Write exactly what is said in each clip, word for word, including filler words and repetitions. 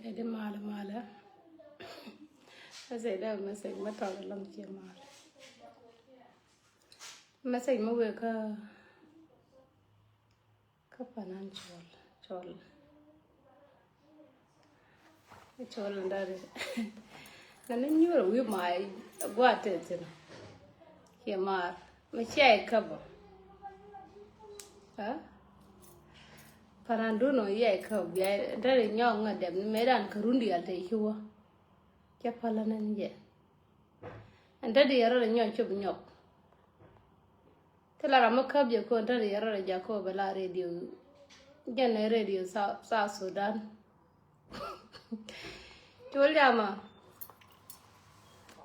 Ɛ di mal mal ɛ. Message dɛ message ma tɔt alɔŋ ciɛ mal. Message ma wek kä kä panan cɔl cɔl. Cɔl ndari. Nani nyuur wi̱i̱ ma gua te thin. Ciɛ mar ma cia ikä bä. Ha? Panan dun ɔ yia ikä bä bia ndari nyɔk ŋa dɛm ni me dan kä run dial te ci wä. Cia pala nani jɛ. Ndari yɛ rɔ nyɔk cop nyɔk. Ti la ram mi käp jɛ ko ndari yɛ rɔ jɛ ko bɛ la radio. Jɛn ɛ radio South, South Sudan. Col nyama.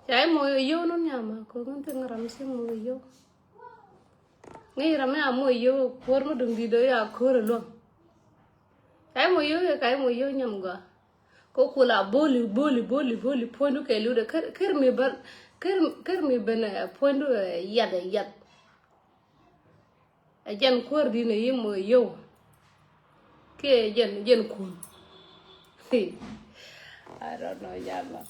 Ca imɔ yɛ yio̱w nun nyama ko ŋun ti ŋaram si mɔ yɛ yio̱w. Ŋäc ram mi a mɔ yɛ yio̱w kuɔr mi duŋ di̱t dɔ ya ko̱r ɛ luɔm. Ca imɔ yio̱w yɛ ca imɔ yio̱w nyam gɔaa. Ko kula boli boli boli boli puɔ̱nydu kɛ liwdɛ ker ker mi ben ker ker mi ben puɔ̱nydu yath yath. Ɛ jɛn kuäär di̱n ɛ yi mɔ yio̱w. Kiɛ jɛn jɛn kun. I don't know nyama.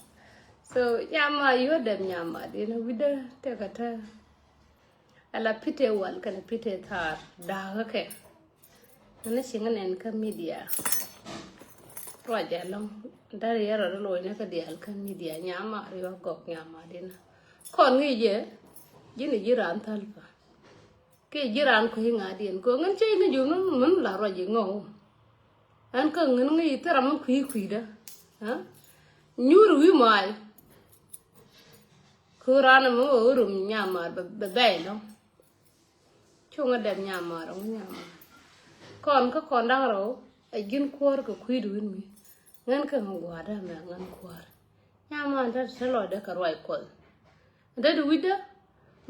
So nyama yio̱w dɛm nyama di̱n ɛ wi̱dɛ tɛkɛ tɛ. Ala pite wal kɛnɛ pite thaar da̱a̱kä kɛ. Ɛn ci ŋä nɛn kä media. Ruacɛ lɔŋ dari yɛrɛ ri lo̱cnɛ kä diaal kä media nyama riɔ̱ gɔk nyama di̱n. Kɔn ŋi̱i̱cɛ ji̱n ji̱ raan thäl pa. Kiɛ ji̱ raan kui̱ ŋa̱diɛn kɛ ŋän cä iŋä ji̱ ŋän män la ruac iŋä. Ɛn kä ŋän ŋä i̱ thil ram mi kui̱ kui̱dä. Nyuur wi̱i̱ ma̱a̱y. Ku raan ɛmɛ wä rum nyamaar bɛ bɛy lɔ̱ŋ. Cuŋä dɛp nyamaar ɔŋ nyamaar. Kɔn kä kɔn da̱ŋ rɛw ɛ ji̱n kuäär kɛ kui̱du wi̱n mi. Ŋän kä ŋä gua̱a̱r dämɛ ŋän kuäär. Nyamaar däd te lɔcdä kɛ ruac kuɔth. Däd wi̱cdä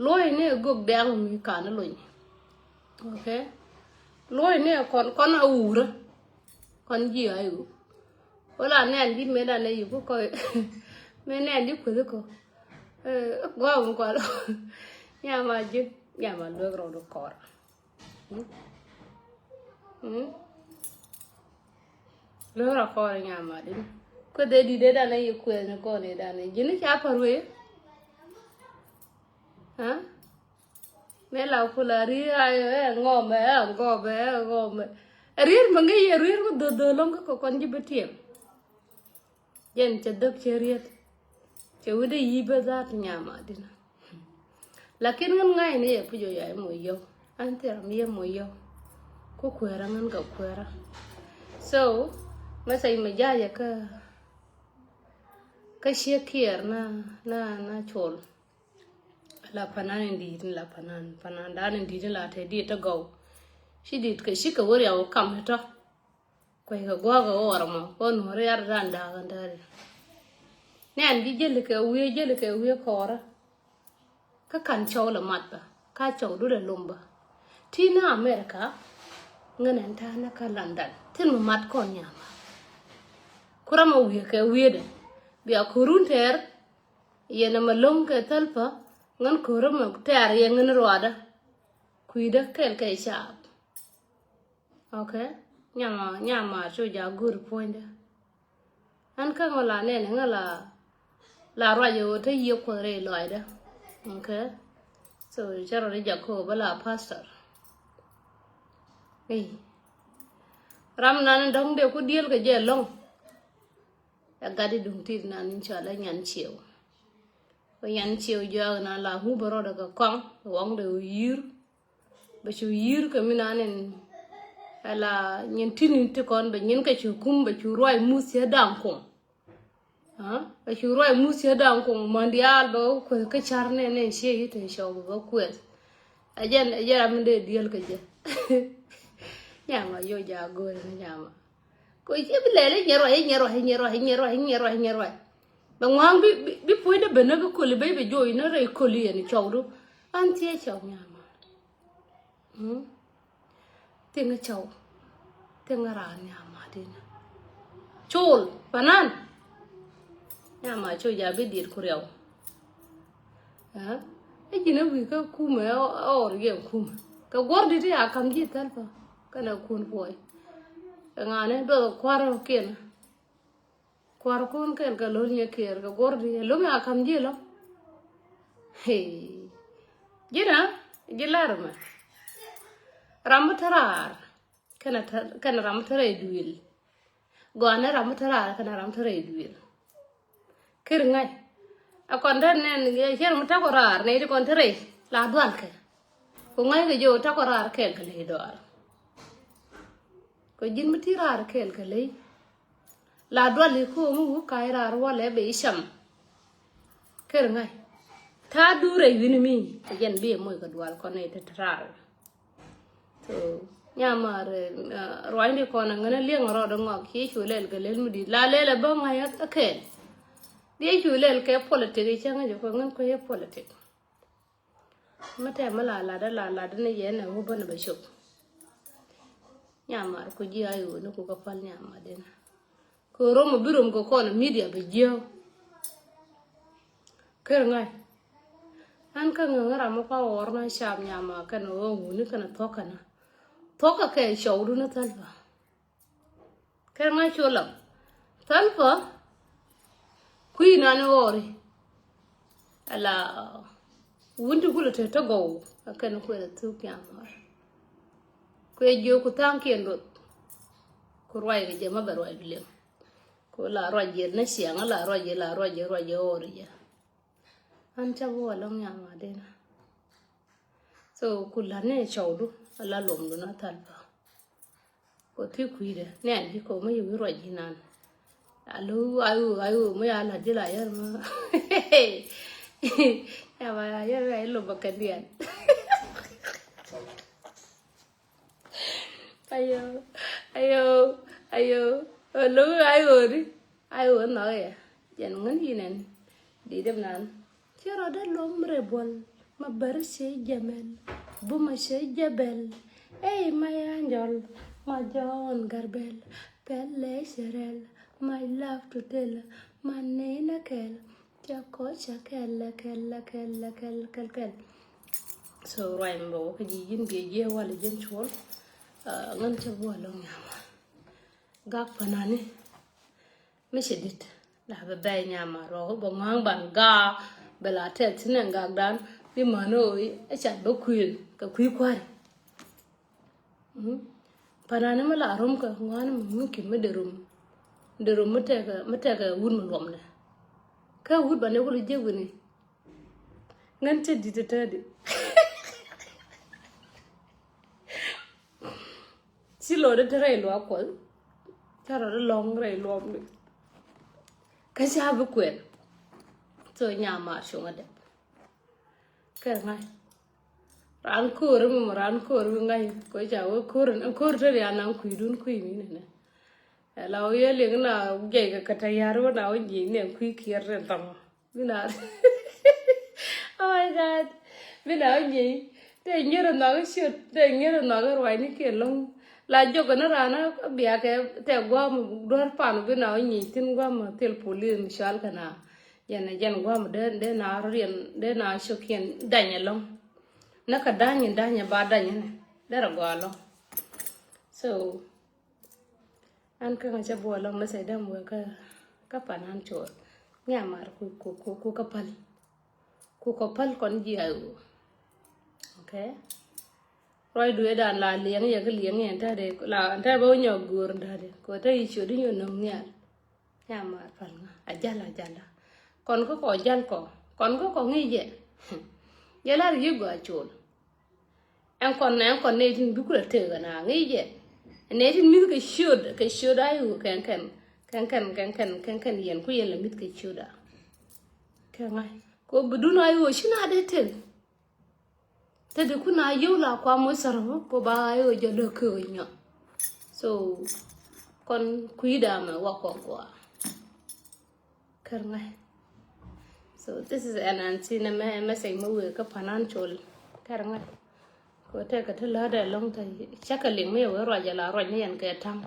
luɔ̱cni ɛ gök dɛŋ mi kan lony. Okay. Luɔ̱cni ɛ kɔn kɔn a wurä. Kɔn ji̱ a iwu. Wala nɛn ji̱ mëë dan ɛ yuk kɔ mëë nɛn ji̱ kueth kɔ. Gɔaa mi kual. Nyama ji̱ nyama luek rɔɔdu kɔr. Luek rɔ kɔr nyama din. Kueth ɛ di̱t ɛ dan ɛ yuk kueth ni kɔn ɛ dan ɛ ji̱ ni ca pär wee. Mëë la kula ri̱i̱r a ɛ ŋɔmɛ ɛ ŋɔmɛ ɛ ŋɔmɛ. Ɛ ri̱i̱r mi ŋäc yɛ ri̱i̱r mi dho̱th dho̱th lɔ̱ŋ kä kɔn ji̱ bi tiɛm. Jɛn cɛ dhäk cɛ riet. Cɛ wi̱dɛ yi̱ bä dhaat nyama dinä. Lakin ŋän ŋa̱cni yɛ puc ɔ ya imɔ yio̱w. An thil ram yɛ mɔ yio̱w. Ku kueerä ŋän kɛ kueerä. So message mi ja̱a̱cɛ kä kä ciek kiɛɛr na na na col. La panan in di̱i̱t in la panan panan dan in di̱i̱t in la te diet te gɔw. Ci diet kɛ ci kɛ wä riaw kam tɔ. Kueckɛ gua̱a̱k ɛ ɣɔr ɛmɔ kɔn nuɔ̱ɔ̱ri yar dan da̱a̱k ɛn tääri. Nɛn ji̱ jäli kɛ wiee jäli kɛ wiee kɔɔrä. Kä kan cɔw lɛ mat bä ka cɔw dut ɛ lom bä. Ti ni America ŋän ɛn ta̱a̱ ni kä London thin mi mat kɔn nyama. Ku ram ɛ wiee kɛ wiee dɛ bia ko̱run tɛɛr. Yɛn ɛmɛ lo̱ŋ kɛ thäl pä ŋän ko̱rä mɛ tɛɛr yɛ ŋän ruaadä. Kui̱dä kɛl kɛ caap. Okay. Nyama nyama cu ja go̱o̱r puɔ̱nydä. Ɛn kä ŋɔ la nɛn ŋä la la ruac ɣöö te yiëë kuɔth rɛy lɔaacdä. Okay. So cä rɔ ri jak kä ɣöö bä la pastor. Ey. Ram nan dɔ̱ŋ dee ku diël kɛ jɛ lɔ̱ŋ. Ɛ gat i̱ duŋ tit nan in cɔal ɛ nyan ciew. Kɛ nyan ciew jɔak nan la ŋup ɛ rɔɔdɛ kɛ kɔaŋ ɛ waŋdɛ ɣöö yi̱i̱r. Bɛ cu yi̱i̱r kɛ mi nan in ala nyin tini ti kɔn bɛ nyin kɛ cu kum bɛ cu ruac muth ciɛ da̱ŋ kuŋ. Bɛ cu ruac muth ciɛ da̱ŋ kuŋ mɔn diaal bɛ wä kueth kä car nɛn nɛn ciɛ yi̱ te cɔw bɛ bä kueth. Ɛ jɛn ɛ jɛn ram mi dee diël kɛ jɛ. Nyama yoc a go̱o̱ri ni nyama. Kɛ ci bi lɛl inyɛ ruac inyɛ ruac inyɛ ruac inyɛ ruac inyɛ ruac inyɛ ruac. Bɛ ŋua̱a̱ŋ bi bi puɔ̱nydä ben näk iköli ben bi juɔc ni rɛy köli yɛn cɔwdu. An thiee cɔw nyama. Thiŋ cɔw. Thiŋ raan nyama tin. Col panan. Nyama col ja bi diet ku riaw. Ɛ ji̱n ɛ wi̱i̱ kä kumɛ ɛ ɣɔr yɛn kumɛ kɛ guɔ̱r di̱t i̱ a ka̱m ji̱ thäl pä kɛnɛ kun puɔy. Kɛ ŋa̱ni duɔth kua̱r ɛ kiɛn. Kua̱r kun kɛl kɛ lo̱l nyɛ kiɛɛr kɛ guɔ̱r di lo̱ŋ a ka̱m ji̱ lo̱ŋ. Hey. Ji̱n a ji̱ lar mɛ. Ram mi te raar kɛnɛ ram mi te rɛy duël. Gɔaa ni ram mi te raar kɛnɛ ram mi te rɛy duël. Kir ŋa̱c a kɔn te nɛn cɛ ram mi te kɔ raar nɛy ti kɔn te rɛy la dual kɛ. Ku ŋa̱c kɛ jɛ wä te kɔ raar kɛɛl kɛ ley dɔaar. Kɛ ji̱n mi ti raar kɛɛl kɛ ley. La dual i̱ ko̱o̱m i̱ wuk ka̱c raar walɛ bɛ i̱ cam. Ker ŋa̱c ta̱a̱ duur ɛ wi̱n mi ɛ jɛn bi ɛ moc kɛ dual kɔn i̱ te raar. So nyamar ruacni kɔn ɛ ŋän ɛ liɛŋ rɔɔd ɛ ŋɔak ci cu lɛl kɛ lɛl mi di̱t la lɛl ɛ bä ŋa̱c ɛ kɛɛl. Diɛ cu lɛl kɛ politik i̱ cäŋ ɛ jɛ kɔ ŋän kuec ɛ politik. Mi tɛm mi la lat la lat ni yɛn ɛ wä bä ni bɛ cop. Nyamar ku ji̱ a yo̱o̱ ni ku kä pal nyamar din. Kɛ rom bi rom kɛ kɔn media bɛ jiäk. Ker ŋa̱c. An kä ŋäŋ ram mi kua wɔr na cap nyamar kɛn wä wuni kɛn thuɔk kɛn. Thuɔk kɛ kɛ cɔw dun a thäl ba. Kɛ ŋa̱ cu lam thal pä kui̱ nan i̱ ɣɔri. Ala wun ti kulɛ te te gɔw a kɛn kuɛ la thuk kian ɣɔr. Kuɛ jiök ku tha̱a̱ŋ kiɛn duɔth. Ku ruac kɛ jɛ ma bɛ ruac bi liŋ. Ku la ruac jɛ na ciaŋ la ruac jɛ la ruac jɛ ruac jɛ ɣɔri jɛ. An ca bi wä lɔŋ nyam a dina. So ku la̱t ni cɔwdu a la luɔmdu na thal pa. Ko ti kui̱dɛ ni an ji̱ ko mi yɛ wi̱i̱ ruac ji̱ nan. A lo ayo ayo mi a la̱t ji̱ la yɛr ma. Ya ma ya yɛr ma ilo ba kɛn diɛn. Ayo ayo ayo. Lo ayo di. Ayo nɔ ya. Jɛn ŋun yinɛn. Di dem nan. Ci rɔdɛ lom rebol ma bär ci jɛmɛl buma ci jɛbɛl. Ey ma yanjɔl ma jɔn garbɛl. Pɛlɛ cerɛl ma love to tell ma nina kɛl. Cɛ kɔ cɛ kɛl kɛl kɛl kɛl kɛl kɛl. So ruac mi bɛ wä kä ji̱ ji̱n biɛ jiɛ wal ji̱n cuɔl. Ŋän cɛ buɔ lɔŋ yama. Gak panani. Mi cɛ dit la bɛ bɛy nyama rɔ bɛ ŋɔ̱a̱ŋ ban gaa bɛ la tɛth ti nɛn gakdan bi män ɣöö ɛ cat bä kuël kɛ kui̱ kua̱ri. Panani mi la rom kɛ ŋɔ̱a̱n mi mumkin mi dee rom dee rom mi tɛkɛ mi tɛkɛ wut mi luɔmdɛ. Kä wut banɛ kul jiek wini ŋän cɛ dit tɛtɛdi. Ci lɔt di te rɛy luaak kuɔth. Ca rɔt di lɔŋ rɛy luɔmni. Kä ca bi kuɛn. So nyamar cuŋä dɛp. Kɛ ŋa̱c. Raan ko̱r mi mɔ raan ko̱r mi ŋa̱c. Ko ca wee ko̱r ko̱r te ria naŋ kui̱dun kui̱ mi nɛnɛ. Ɛ la wee liŋ na jɛy kɛ kɛ tayar wä na wä nyieny nɛ kui̱ kiɛr ni thɔmɔ. Bi na. Oh my God. Bi na wä nyieny. Tɛ nyier a nhɔk ciöt tɛ nyier a nhɔk ruacni kiɛ lo̱ŋ. La jɔk ni raan a biakɛ tɛ guam duɔ̱r pan bi na wä nyieny thin guam thil polis mi cual kɛ na. Jɛn jɛn guam dee dee na riɛn dee na cok kiɛn dany a lo̱ŋ. Nä kɛ dany in dany a ba dany ni dee rɛ gɔa lo̱ŋ. So. An kä ŋa cɛ buɔl lɔŋ message däm wee kä kä pan an cuɔr. Ŋi̱a mar ku ku ku ku kä päl. Ku kɔ päl kɔn ji̱ ay woo. Okay. Ruac duee dan la liɛŋ yɛ kä liɛŋ yɛ ntä de la ntä bä wä nyɔk go̱o̱r ntä de kɔ tä yi ciöt inyɔ nöŋ nhial. Ŋi̱a mar päl ŋa a jal a jal a kɔn kä kɔ jal kɔ kɔn kä kɔ ŋi̱i̱c yɛ. Jɛ lar yi̱ gɔaa col. Ɛn kɔn ɛn kɔn nɛy tin bi kulɛ tek ɛn a ŋi̱i̱c jɛ. Nɛy tin mi̱th kɛ ciöt kɛ ciöt a i̱ ɣöö kɛn kɛn kɛn kɛn kɛn kɛn kɛn kɛn yɛn ku yɛn lɛ mi̱th kɛ ciöt a. Kɛ ŋa̱c kɛ ɣöö bi dun a i̱ ɣöö ci na dee tek. Te di kun a yio̱w la kua moc thar ɣöö kɛ ba a i̱ ɣöö jɛ lök kɛ ɣöö nyɔ. So kɔn kui̱da mɛ wa kɔn kua. Kär ŋa̱c. So this is an anti nɛ mɛ message mɛ wee kä financial. Kär ŋa̱c. Kɛ tekɛ ti lätdɛ lɔ̱ŋ te cakɛ liŋ mi wee ruac ala ruac ni yɛn kɛ ta̱ŋ.